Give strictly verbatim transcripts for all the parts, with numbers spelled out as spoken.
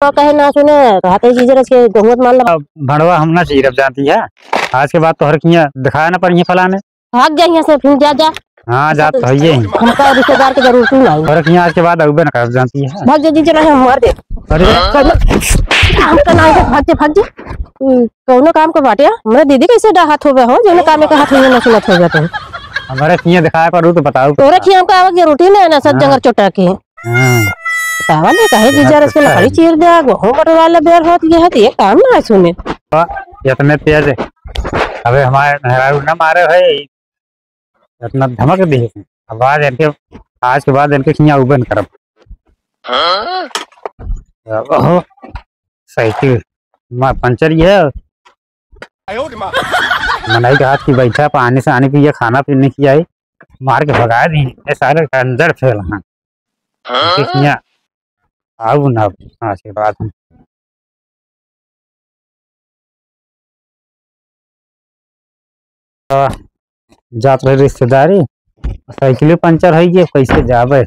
तो कहे ना सुने, कहते जीजा रस के गहुआ मान ला। अब भड़वा हम ना चीरब जानती है, आज के बाद तोहर किया दिखाया ना पर ये फलाने। भाग जा यहाँ से, फिर जा, जा। हाँ, जात तो हइये ही। हमका रिश्तेदार के जरूरत ही नहीं। तोहर किया आज के बाद अउबे ना करब जानती है। भाग जा जीजा, नहीं हम मार दे। अरे। कौनो, हमका ना, भाग जा, भाग जा। हम्म, कौनो काम का बाटे, हमरा दीदी कैसे डाहत होबे हो, जौने कामे का हाथ में ना सुनत होबे तो। हमारे किया दिखाया करू तो बताऊ। तोरे किया हमका आवक जरूरत ही नहीं ना, सब हाँ। जंगर चोटा के। हाँ। बतावा ने, कहे जीजा रस के लकड़ी चीर दे, गोहूं बटोरा ले बेर होत, ये है तो ये काम ना सुने। इतने तेज, अबे हमारे मेहरारू ना मारे भाई, इतना धमक दी। अब आज इनके, आज के बाद इनके किया उबन करब। ओहो, साइकिल मा पंचर ये है। मनई के हाथ की बैठा, पानी सानी पिए, खाना पीने की आई, मार के भगा दी। ये सारे अंदर फेल हैं। हाँ? किया आऊ ना आज के बाद हम। आ, जात रहे रिश्तेदारी, साइकिल पंचर है, ये कैसे जाबे?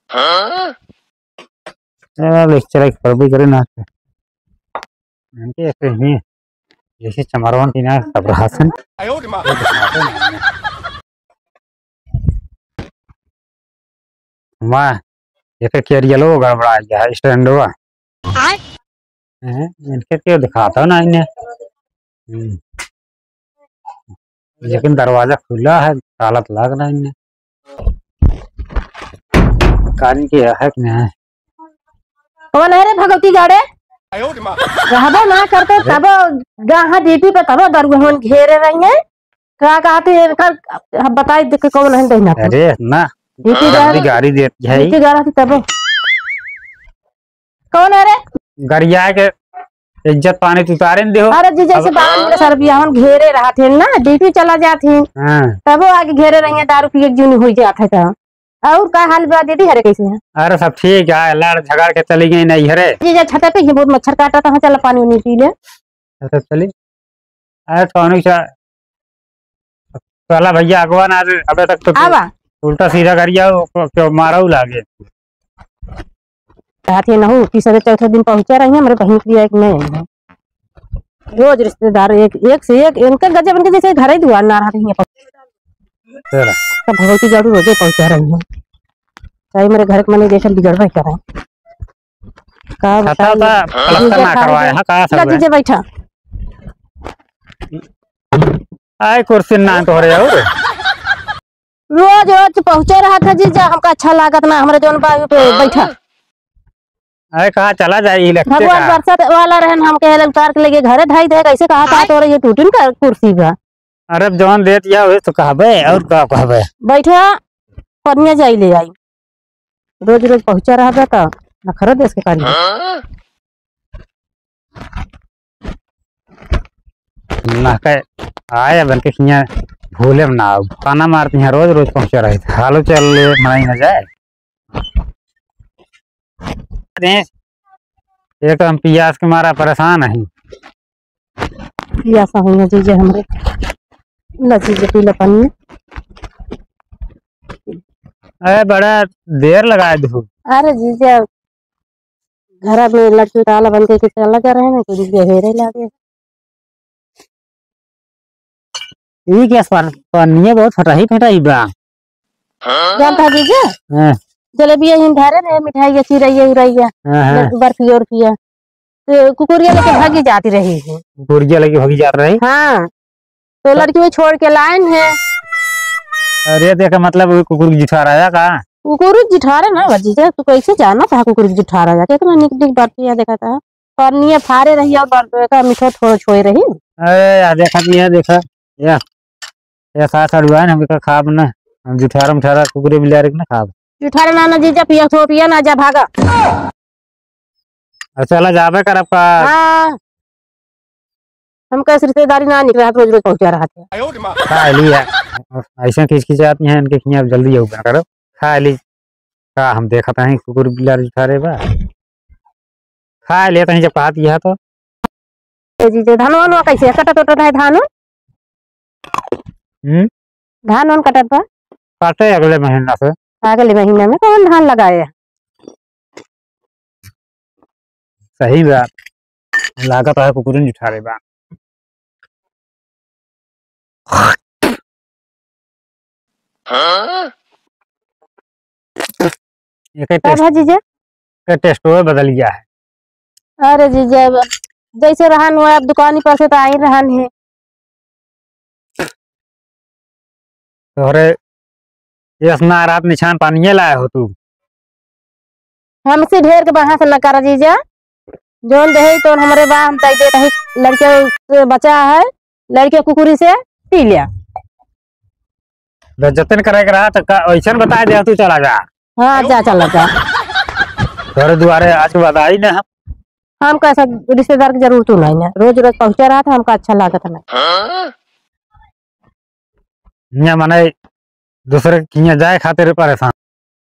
हाँ? चला, ले, चला, एक पड़बे करे ना। इनके ऐसे ही, जैसे चमरवन की ना, सब रहा सन। माँ, ये तो कैरियलो गड़बड़ा गया है, स्टैंडवा। आय। हैं? इनके क्यों दिखाता ना इन्हें? हम्म। लेकिन दरवाजा खुला है, ताला तो लग रहा है इन्हें। कान के है कि नहीं? कौन है रे भगवती गाड़े? रहबो ना करते अरे। तबो गाहा ड्यूटी पे तबो दरुहन घेरे रही है। का कहते हैं इनका? अब बताई देख कौन है दहिना को। अरे ना, ड्यूटी जा जल्दी रही, गाड़ी देती है। ड्यूटी जा रही तबो। कौन है रे? गरिया के इज्जत पानी तू उतारे न देहो। अरे जी, जैसे अब बाहर में सर बियाहन घेरे रहत हैं ना, ड्यूटी चला जात हैं। हाँ। तबो आके घेरे रही हैं, दारू पिए के जून हुई जात है तो। और का हाल बा दीदी, हरे कैसे हैं? अरे सब ठीक है, लड़ झगड़ के चली गई नहीं हरे। जी, जा छते पे ही बहुत मच्छर काटा था, चला पानी उनी पी ले। अच्छा चली। अरे कौन सा साला भैया अगवा ना, अबे तक तो आवा। उल्टा सीधा करिया, वो को-, क्यों मारा हु लागे। रात ये नहु, तीसरे चौथे दिन पहुँचा रही है, हमरे बहिन की एक नहीं आई है। रोज रिश्तेदार एक, एक से एक, इनके गजब, इनके जैसे घर ही दुआर ना रहा है। तेरा। सब भगवती गाड़ू रोजे पहुँचा रही है। चाहे मेरे घर के मने जैसे बिगड़बे करे। का छता बताई? उता प्लास्टर ना करवाए हैं, का सब ला है? जीजा बैठा। आए कुर्सी ना तोहरे और। रोज रोज पहुँचे रहत है जीजा, हमका अच्छा लागत ना, हमरे जौन बा पे बैठा। अरे कहाँ चला जाए, इलेक्ट्रिक भगवान का। बरसात वाला रहन, हम कहे उतार के लेके घरे धाई दे, कैसे कहा था तोरे ये टूटिन का कुर्सी बा। अरे अब जौन देत या वही तो कहबे, और का कहबे। बैठा, पनिया जाई ले आई। रोज रोज पहुँचा रहबे त नखरा देश के करी। ना कहे आए बन के किया भूले ना आओ। ताना मारती हैं, रोज रोज पहुँचा रही थी। हालो चल ले, मनाई ना जाए। देख, एक तो हम पियास के मारा परेशान हैं। पियासा हुई है जीजा हमरे। ला जीजा पी ला पानी। अरे बड़ा देर लगाए दू। अरे जीजा, घर में लड़की ताला बन के चला जा रहे हैं ना, तो जीजा हेरे लागे। ई क्या स्वर-, पनिया बहुत फटाही फटाही बा। जानता जीजा? हाँ। जलेबिया इन धरे रहे, मिठाई या चिरैया उरैया, हाँ, हाँ। बर्फी उर्फिया। तो कुकुरिया लेके भागी जाती रही है। कुकुरिया लेके भागी जात रही? हाँ। तो लड़की वो छोड़ के लाइन है। अरे देखा, मतलब वो कुकुर की जुठार आया का? कुकुर की जुठार है ना, जीजा, तू कैसे जाना था कुकुर की जुठार आया? कितना निक निक बर्फिया देखा था। पनिया फारे रही और बर-, एका मिठो थोड़ो छोए रही। अरे, या देखा जी, या देखा, या, या सास अड़ुआन, हम एका खाब ना, हम जुठारा मुठारा कुकुरे बिलारे के ना खाब। जुठारा ना, ना जीजा, पिया थो, पिया ना, जा भागा। अच्छा, चला जाबे करब का? हाँ। हमका ऐसे रिश्तेदारी ना निकले, रोज रोज पहुँचा रहा था। खा लिया। ऐसे खिचखिचाती हैं, इनके खिया जल्दी हो बना करो। खा ली। का हम देखत हैं, कुकुर बिलार जुठारे बा। खा ले तहीं जब कहत यह तो। ए जीजे, धान वान कैसे कटत उटत है धान? हम्म? धान वान कटत बा? काटे अगले महीना से। अगले महीना में कौन धान लगाए? सही बात, लागत है कुकुरिन जुठारे बा। हाँ? एके का taste, भा जीजा? एके taste वो बदल गया है। अरे जीजा, अब जैसे रहन हुआ, अब दुकानी पर से तो आई रहन है। तोहरे यस ना रात निशान पानिये लाए हो तू। हमसे ढेर के बहस न कर जीजा, जौन देहे तौन हमरे बा, हम दे देत ही। लड़के से बचा है, लड़के कुकुरी से पी लिया। बेइज्जती न करे के रहा तो का, ऐसन बताए दे तू चला जा। हाँ, जा, चला जा। तोहरे दुआरे आज के बाद आई ना हम। हमका ऐसा रिश्तेदार की जरूरत नहीं है, रोज रोज पहुँचा रहा था, हमका अच्छा लागत नहीं। हियाँ मने दूसरे के हियाँ जाए खातिर परेशान।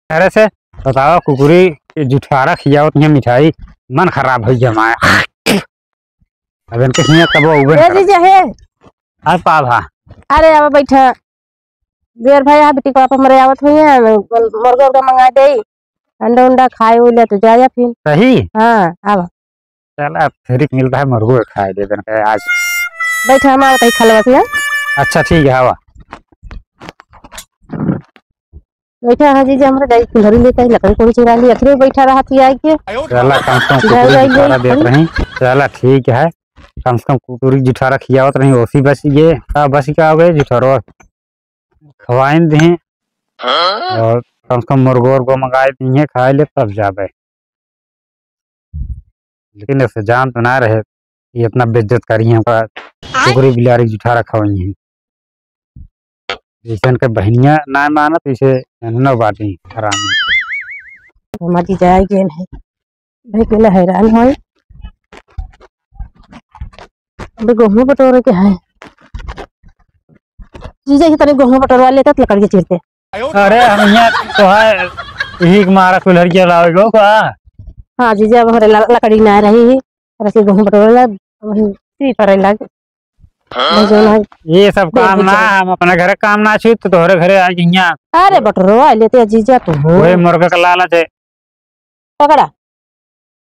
अरे से बताओ, कुकुरी के जुठारा खियावत हियाँ मिठाई, मन खराब होइ गया हमारा। अब इनके हियाँ कबो उबे ए जीजा हे। आज पाव हा। अरे अब बैठा। बेर भाई, यहाँ बिटिक पापा हमरे आवत हुई हैं, मुर्गा उर्गा मंगा दे, अंडा उंडा खाए उए ले तो जाया फिर। सही? हाँ, आवा। चला, फ्री मिलता है, मुर्गो खाए दे देना आज। बैठा, हम आवत है खलवा से। अच्छा, ठीक है, आवा। बैठा है जीजा, हमरे जाई कुल्हड़ी लेके आई, लकड़ी कोड़ी चुरा ली, अखरे बैठा रहा थी आई के। चला, कम से कम कुकुरी जुठारा देत रही। चला, ठीक है, कम से कम कुकुरी जुठारा खियावत रही, ओसी बच गए। का बच का हो गए जुठारो? खवाइन दें। हाँ? और कम से कम मुर्गो उर्गो मंगाए दिए, खाए ले तब जाबे। लेकिन ऐसे जान तो ना रहे कि इतना बेइज्जत करी है, हमका कुकुरी बिलारी जुठारा खवाई है। जैसे इनके बहनिया ना मानत, वैसे इन्होंने बाटी हरामी। हमारी जाए गेल है। भाई, केला हैरान होई। अबे गेहूं बटोरे के है। जीजा के तनी गेहूं बटोरवा लेता तो लकड़ी के चीरते। अरे, हम यहाँ तो है, यही के मारा कुल्हड़िया लावे गो का? हाँ, जीजा, अब हमारे ल-, लकड़ी ना रही, रस के गेहूं बटोरे ला, वही सी परे लाग। हाँ? भाई, जो ना ये सब काम ना, हम अपने घरे काम ना छू, तो तोहरे घरे आ गई यहाँ। अरे, बटोरवा लेते जीजा, तू। वही मुर्गा का लालच है। पकड़ा।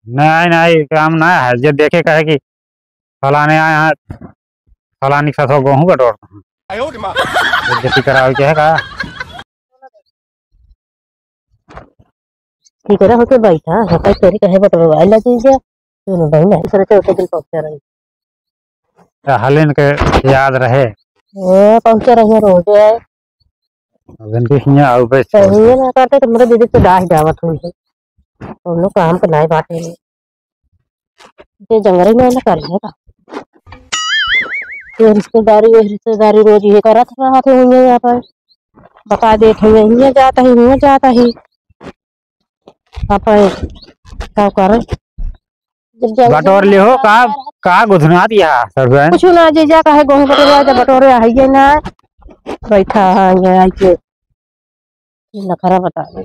नहीं, नहीं, काम ना है। जे देखे कहे कि फलाने आए हैं, फलानी के साथ हो गेहूं बटोरता हूँ। आयो रे माँ। बेइज्जती करावे के है का? ठीक रहो के बैठा, हकई करी कहे बटोरवाए लगी जा। सुनो भाई, नहीं, दूसरे चौथे दिन पहुंचा रही। हलिन के याद रहे। ए, पहुंचे रहिए रोजे। अब इनके हियाँ आउ बे छोड़ सही दे। ना करते तो मेरे दीदी तो डाह जावत हुई है। कौनो काम के नाई बाटे नहीं। ये जंगल में ना कर लेगा। ये रिश्तेदारी, ये रिश्तेदारी रोज ये करत रहत हुई है यहाँ पर। बता देत हुई है, हियाँ जाता ही, हियाँ जाता ही। आप का करत? जब जाओ बटोर ले हो, का, का गुथना दिया सब है? कुछ ना, जीजा कहे गेहूं बटोरवा, जब बटोरे आइए ना, बैठा है ये आइए। ये नखरा बता दे।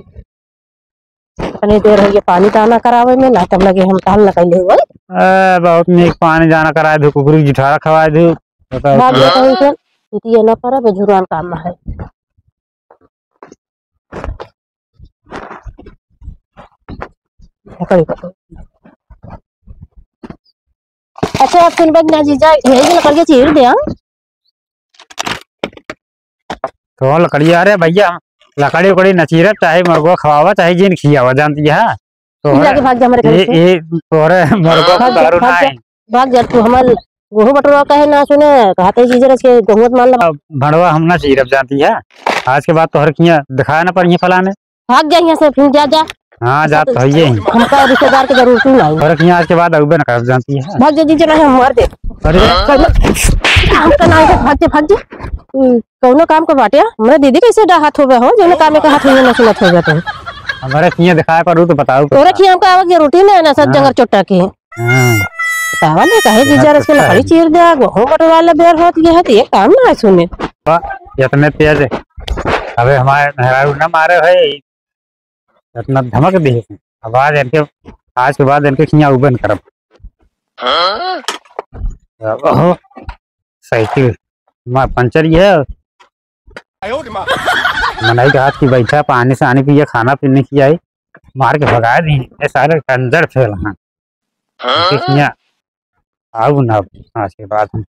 इतनी देर हो गई पानी दाना करावे में, ना तब लगे हम काम न कैले हुए। ए, बहुत नीक पानी दाना कराए दू, कुकुरी जुठारा खवाए दू। बताओ भाग तो। जाता है इसे, इतनी ये ना पड़ा, बेजुरान काम है। लकड़ी पकड़। अच्छा, अब सुन बजना जीजा, यही लकड़ी के चीर दे, हाँ? कौन लकड़ी? अरे भैया, लकड़ी उकड़ी न चीरब, चाहे मुर्गो खवावा, चाहे जिन खियावा, जानती है? तोहरे जीजा के भाग जा हमारे घर से। ए, तोहरे मुर्गो भाग जा, दारू भाग ना जा, है। भाग जा, तू हमार गेहूं बटोरवा कहे ना सुने, कहते जीजा रस के गेहूं मत मान ला। अब भड़वा हम ना चीरब, जानती है? आज के बाद तोहरे किया दिखाया ना पड़िए फलाने। भाग जा यहाँ से, फिर जा, जा। हाँ, जात तो हइये ही। हमका रिश्तेदार के जरूरत ही नहीं। और यहाँ आज के बाद अउबे न करब, जानती है। भाग जा, जीजा, नहीं हम मार दे। अरे। हमका ना, भाग जा, भाग जा। हम्म, कौनो काम का बाटे, हमरे दीदी कैसे डा हाथ होवे हो, जौने कामे का हाथ होवे ना सुनत होवे तो। हमारे किया दिखाया करू तो बताओ। तोरे किया हमका आवक जरूरत ही नहीं ना, सब हाँ। जंगर चोट्टा के। हाँ। बतावा ने, कहे जीजा रस के लकड़ी चीर दे, गेहूं बटोरवा ले बेर होत ये है, तो ये काम ना सुने। वाह, इतने तेज है। अबे हमारे मेहरारू ना मारे भाई, इतना धमक दे। अब आज इनके, आज के बाद इनके खिया उबन करब। हाँ? ओहो, साइकिल मा पंचर ये है। मनई के हाथ की बैठा, पानी सानी पिया, खाना पीने की आई, मार के भगा दी। ये सारे कंजर फेल हैं। किसिया आऊ ना आज के बाद।